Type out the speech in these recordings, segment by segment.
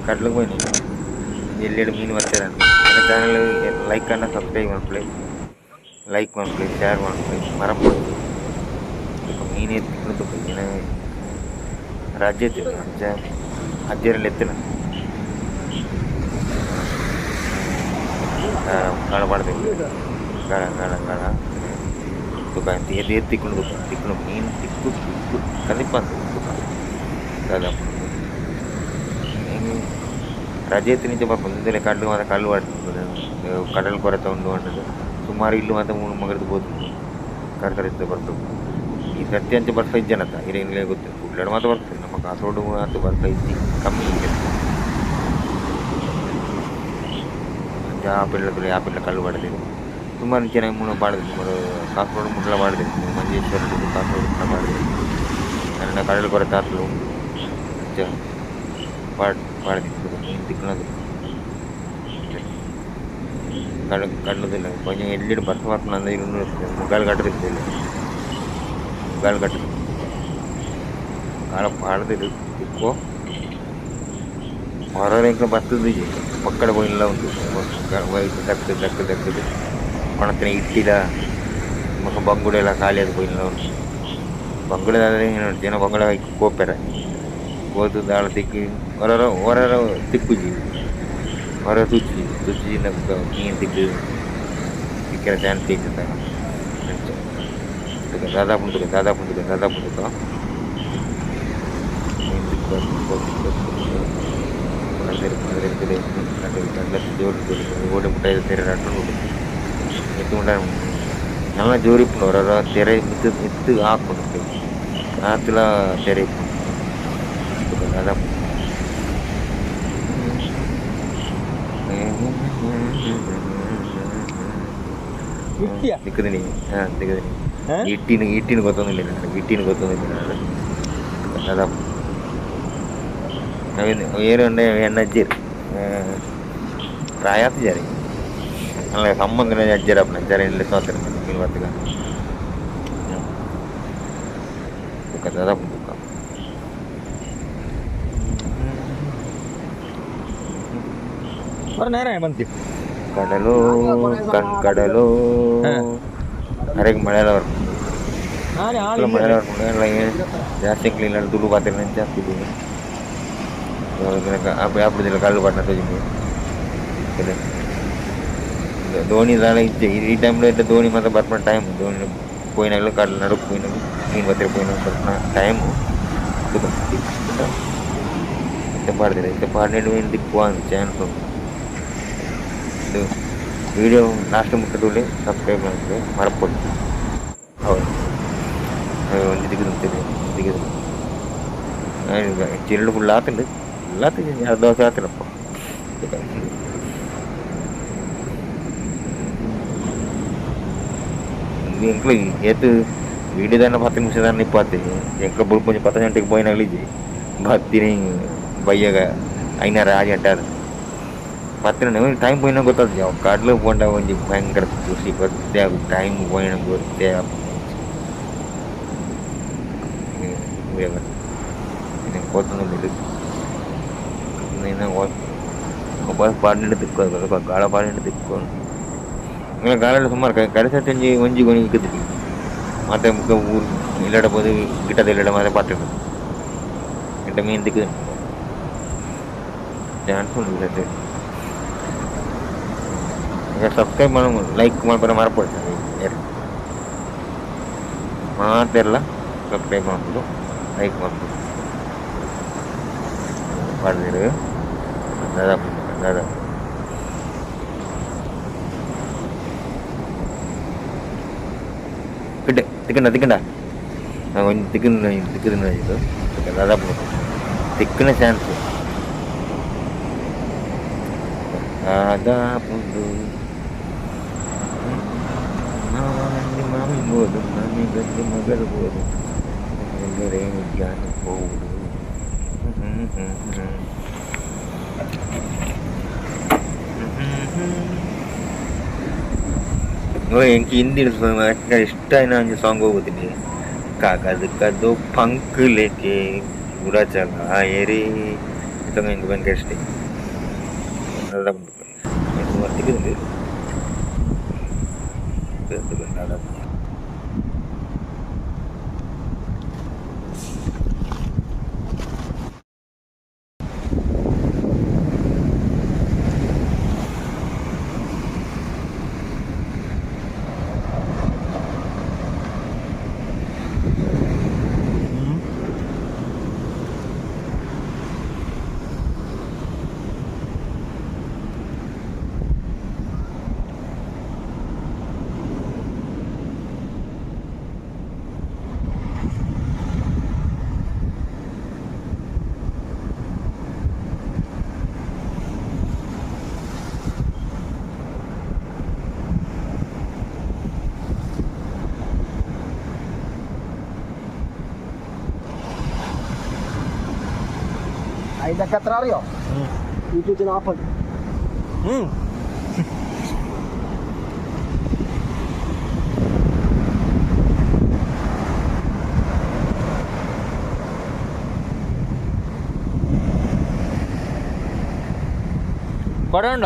ಕಡ್ಲಗ್ ಪೋಯಿನಿ ಎಲ್ಲೆಡ್ ಮೀನು ಬತ್ತೆರ್ ಎನ್ನ ಚಾನಲ್ ಲೈಕ್ ಆಂಡ ಸಬ್ಸ್ಕ್ರೈಬ್ ಮನ್ಪುಲೆ ಲೈಕ್ ಮನ್ಪುಲೆ ಶೇರ್ ಮನ್ಪುಲೆ ಮರಪೊಡ್ಚಿ ಬೊಕ ಮೀನ್ ಏತ್ ತಿಕ್ಕುಂಡು ತೂಕ ಎನ ರಜೆ ಇತ್ತ್ಂಡ್ ಅಂಚ ಅಜ್ಜೆರ್ ಲೆತ್ತಿನ ಗಾಳ ಪಾಡ್ದೆರ್ ಗಾಳ ಗಾಳ ಗಾಳ ತೂಕ ಏತ್ ಏತ್ ತಿಕ್ಕುಂಡು ತೂಕ ತಿಕ್ಕುಂಡು ಮೀನ್ ತಿಕ್ಕು ತಿಕ್ಕು ಕದಿಪಂದ್ ತೂಕ ದಾದ ಮೀನ್ ರಜೆ ಇತ್ತಿನಿಂಚ ಬರ್ಪುಂಡು ಉಂದೆಲೆ ಕಲ್ಲು ಮಾತ ಕಲ್ಲು ಪಾಡ್ದ್ ಕಡಲ್ ಕೊರೆತ ಉಂಡು ಪಂಡುದು ಸುಮಾರು ಇಲ್ಲ್ ಮಾತ ಮೂಲು ಮಗ್ರ್‌ದ್ ಪೋತುಂಡು ಕರ್ಕರಿತ ಬರ್ಸ ಈ ಸರ್ತಿ ಅಂಚ ಬರ್ಸ ಇಜ್ಜನತ ಇರೆಗ್ಲ ಗೊತ್ತುಂಡು ಕುಡ್ಲಡ್ ಮಾತ ಬರ್ಸ ನಮ್ಮ ಕಾಸರಗೋಡು ಆತ್ ಬರ್ಸ ಇಜ್ಜಿ ಕಮ್ಮಿ ಅಂಚ ಆಪಿಲ್ಲದ ಆಪಿಲ್ಲ ಕಲ್ಲು ಪಾಡ್ದೆರ್ ಸುಮಾರು ಅಂಚನೆ ಮೂಲು ಪಾಡ್ದೆರ್ ಸುಮಾರು ಕಾಸರಗೋಡು ಮುಟ್ಲ ಪಾಡ್ದೆರ್ ಮಂಜೇಶ್ವರ ಕಾಸರಗೋಡು ಮುಟ್ಲ ಪಾಡ್ದೆರ್ ನನ ಕಡಲ್ ಕೊರೆತ ಆತ್ಲ ಉಂಡು ಅಂಚ ಪಾಡ್ ಪಾಡ್ದಿತ್ತುಂಡು ಮೀನ್ ತಿಕ್ಕುನ ಕಡಲ್ ಕಡಲುದಿಲ್ಲ ಒಂಜಿ ಎಲ್ಲಿಡ್ ಬರ್ಸ ಬರ್ಪುನ ಮುಗಾಲ್ ಕಟ್ಟುದಿಲ್ಲ ಮುಗಾಲ್ ಕಟ್ಟುದು ಗಾಳ ಪಾಡ್ದೆರ್ ತಿಕ್ಕೋ ಹೊರ ಎಂಕ್ಲ ಬತ್ತುದಿಜಿ ಪಕ್ಕಡ ಪೋಯಿನ್ಲ ಉಂಡು ವೈಟ್ ದಕ್ಕ್ ದಕ್ಕ್ ದಕ್ಕ್‌ದ್ ಕೊನತ್ತಿನ ಇಟ್ಟಿಲ ಬೊಕ ಬಂಗುಡೆಲ ಖಾಲಿ ಆದ್ ಪೋಯಿನ್ಲ ಉಂಡು ಬಂಗುಡೆ ಜನ ಬಂಗುಡೆ ಐಕ್ ಪೋಪೆರ್ ಪೋದು ದಾಲ ತಿಕ್ಕಿ ಒರೊರ ಒರೊರ ತಿಕ್ಕುಜಿ ಒರ ತುಚ್ಚುಜಿ ತುಚ್ಚುಜಿಂಡ ಬೊಕ ಮೀನ್ ತಿಕ್ಕು ತಿಕ್ಕರೆ ಚಾನ್ಸ್ ಇಜ್ಜಿ ಅಂಚ ತೂಕ ದಾದ ಆಪುಂಡು ತೂಕ ದಾದ ಆಪುಂಡು ತೂಕ ದಾದ ಆಪುಂಡು ತೂಕ ಮೀನ್ ತಿಕ್ಕುವ ತಿಕ್ಕುವ ತಿಕ್ಕುವ ತಿಕ್ಕುವ ಜೋರು ಓಡೆ ಮುಟ್ಟ ತೆರೆ ರಟ್ಟುಂಡು ಮಿತ್ತ್ ಮುಟ್ಟ ನಲ್ಲ ಜೋರು ಇಪ್ಪುಂಡು ಒರೊರ ತೆರೆ ಮಿತ್ತ್ ಮಿತ್ತ್ ಆಪುಂಡು ಆತ್ಲ ತೆರೆ ಇಪ್ಪುಂಡು ತೂಕ ದಾದ ಆಪುಂಡು ಇಟ್ಟಿಯಾ? ತಿಕ್ಕುದಿನಿ ಹಾಂ ತಿಕ್ಕುದಿನಿ ಹಾ? ಇಟ್ಟಿನ ಇಟ್ಟಿನ ಗೊತ್ತೊಂದಿಲ್ಲ ನನಗೆ ಇಟ್ಟಿನ ಗೊತ್ತೊಂದಿಲ್ಲ ನಾನು ದಾದ ಏರು ಉಂಡೆ ಎನ್ನ ಅಜ್ಜೆರ್ ಪ್ರಾಯ ಆತಿಜಾರಿ ಅಲ್ಲ ಸಂಬಂಧ ಅಜ್ಜೆರ್ ಆಪುನ ಅಜ್ಜಾರ ಇಲ್ಲ ಸೋತರ ಮೀನು ಬತ್ತಗ ತೂಕ ದಾದ ಆಪುಂಡು ತೂಕ ಹೊರ ನೇರ ಬಂತಿ ಕಡಲು ಕಣ್ ಕಡಲು ಅರೆಗ್ ಮಳೆಲ ಬರ್ಪುಂಡು ನಾನೇ ಆಳು ಮಳೆಲ ಬರ್ಪುಂಡು ಎಲ್ಲ ಜಾಸ್ತಿ ಕ್ಲೀನ್ ತುಳು ಪಾತೆರ್ನ ತುಳು ಆಪುದಿಲ್ಲ ಕಲ್ಲು ಪಾಡ್ನ ತೋಜುಂಡು ಧೋನಿ ದಾಲ ಇಜ್ಜೆ ಈ ಟೈಮ್ ಧೋನಿ ಮಾತ ಬರ್ಪುನ ಟೈಮ್ ಧೋನಿ ಪೋಯಿನಾಗ್ಲು ಕಡಲ್ ನಡುಕ್ ಪೋಯಿನಾಗ ಮೀನ್ ಬತ್ತಿರ ಪೋಯಿನಾಗ ಬರ್ಪುನ ಟೈಮು ಇತ್ತೆ ಪಾಡ್ದೆರ್ ಇತ್ತೆ ಪಾಡ್ನೆಡ್ ಮೀನ್ ತಿಕ್ಕುವ ಚಾನ್ಸ್ ಉಂಡು ಇದು ವಿಡಿಯೋ ಲಾಸ್ಟ್ ಮುಟ್ಟ ತೂಲೆ ಸಬ್ಸ್ಕ್ರೈಬ್ ಮಲ್ಪುಲೆ ಮರಪೊಡ್ಚಿ ಹೌದು ಒಂಜಿ ತಿಕ್ಕುದು ತಿಕ್ಕುದು ಚಿರಳು ಫುಲ್ ಆತುಂಡು ಫುಲ್ ಆತುಂಡು ಅರ್ಧ ದೋಸೆ ಆತುಂಡಪ್ಪ ಎಂಕ್ಲು ಏತ್ ವೀಡಿಯೋದಾನ 10 ನಿಮಿಷ ದಾನ ಇಪ್ಪಾತೆ ಎಂಕ್ಲ ಬೊಲ್ಪು ಒಂಜಿ 10 ಗಂಟೆಗೆ ಪೋಯಿನಾಗ್ಲು ಇಜ್ಜಿ ಬತ್ತಿನಿ ಬಯ್ಯಗ 5 6 ಗಂಟೆ ಆದ್ ಪತ್ತಿನ ಟೈಮ್ ಪೋಯಿನ ಗೊತ್ತಾತಿಜಿ ಅವು ಕಡ್ಲು ಪೋಂಡ ಒಂಜಿ ಭಯಂಕರ ಖುಷಿ ಗೊತ್ತೇ ಆಪುಜಿ ಟೈಮ್ ಪೋಯಿನ ಗೊತ್ತೇ ಆಪುಜಿ ಪೋತೊಂದುಲ್ಲೆರ್ ಪಾಡ್ನೆಡ್ ತಿಕ್ಕು ಗಾಳ ಪಾಡ್ನೆಡ್ ತಿಕ್ಕು ಗಾಳಡ್ ಸುಮಾರು ಕರೆಸಟ್ ಒಂಜಿ ಒಂಜಿ ಗೋಣಿ ತಿಕ್ಕುದಿಜಿ ಮಾತ ಬೊಕ ಊರು ಇಲ್ಲಡ ಪೋದು ಗಿಟ್ಟದ ಇಲ್ಲಡ ಮಾತ ಪಾತೆರ್ನ ಎಡ್ಡೆ ಮೀನ್ ತಿಕ್ಕುದುಂಡು ಚಾನ್ಸ್ ಉಂಡು ಸತ್ಯ ಸಬ್ಸ್ಕ್ರೈಬ್ ಮಲ್ಪುಲೆ ಲೈಕ್ ಮಲ್ಪರೆ ಮರಪೊಡ್ಚಿ ಮಾತೆರ್ಲ ಸಬ್ಸ್ಕ್ರೈಬ್ ಮಲ್ಪೊಡು ಲೈಕ್ ಮಲ್ಪೊಡು ಪಾಡ್ದೆರ್ ದಾದ ದಾದ ಕಿಡ್ಡೆ ತಿಕ್ಕಂಡ ತಿಕ್ಕಂಡ ಒಂಜಿ ತಿಕ್ಕುನ ತಿಕ್ಕುದಿನ ಇದು ದಾದ ತಿಕ್ಕುನ ಚಾನ್ಸ್ ದಾದ ಮಾಮಿ ಬೋದು ಮಾಮಿ ಗಂಡಿ ಮಗಳು ಬೋದು ಜ್ಞಾನ ಹೋಗುದು ಎಂಕ್ ಹಿಂದಿ ಇಷ್ಟ ಆಯಿನ ಒಂಜಿ ಸಾಂಗ್ ಹೋಗುದಿನಿ ಕಾಗದ ಕದೋ ಪಂಕ್ ಲೇಕೆ ಪೂರಾ ಚಲಾಯೆ ರೇ. ಇತ್ತಂಗ ಇಂಕ ಭಯಂಕರ ಇಷ್ಟ ಸುಮಾರು ತಿಕ್ಕಿದೆ. ಐದಕ್ಕೆ ಹತ್ರ അറിയോ? 240. ಕೊಡೋಣ.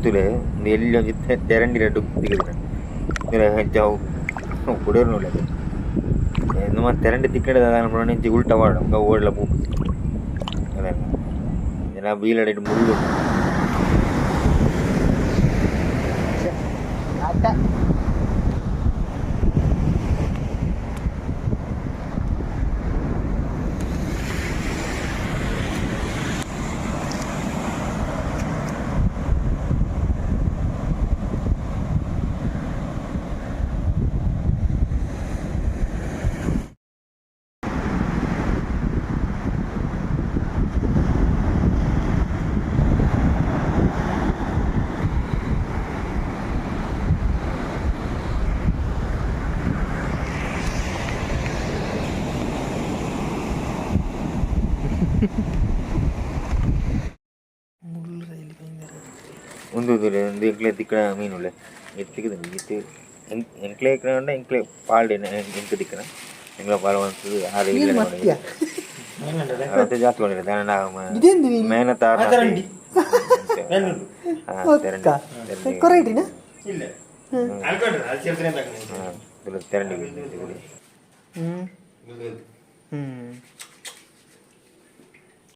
ತೂಲೆ, ಉಂದು ಎಲ್ಯ ಒಂಜಿ ತೆರಂಡಿ ರಡ್ಡ್ ತಿಕ್ಕುದುಂಡು. ತೂಲೆ ಎಂಚ ಅವು ಪುಡೆರ್ನುಲ್ಲೆ. ನಮ ತೆರಂಡಿ ತಿಕ್ಕಂಡ ದಾದ ಪಂಡ ಇಂಚ ಉಲ್ಟ ಪಾಡೊಡು ಬೊಕ ಓಡ್ಲ ಪೋಪುಜಿ. ಜನ ಬೀಲಡ್ ಮುಳ್ಳು. ಅತ್ತೆ. ಉಂದು ತೂಲೆ, ಉಂದು ಎಂಕ್ಲೆ ತಿಕ್ಕುನ ಮೀನ್ ಉಲ್ಲೆ. ಇತ್ತೆ ತಿಕ್ಕುದುಂಡು ಇತ್ತೆ. ಎಂಕ್ಲೆ ತಿಕ್ಕುನ ಪಂಡ ಎಂಕ್ಲೆ ಪಾಲ್ಡೆ ಎಂಕ್ ತಿಕ್ಕುನ ಎಂಕ್ಲ ಪಾಲ್ ಮಲ್ತುದು ಆರ್ ಅತೆ ಜಾಸ್ತಿ ಕೊಂಡಿರ ದಾನ. ಮೇನತ. ಕೊರೈಟಿನ. ಇಲ್ಲ. ತೆರಂಡಿ. ಹ್ಮ್ ಹ್ಮ್.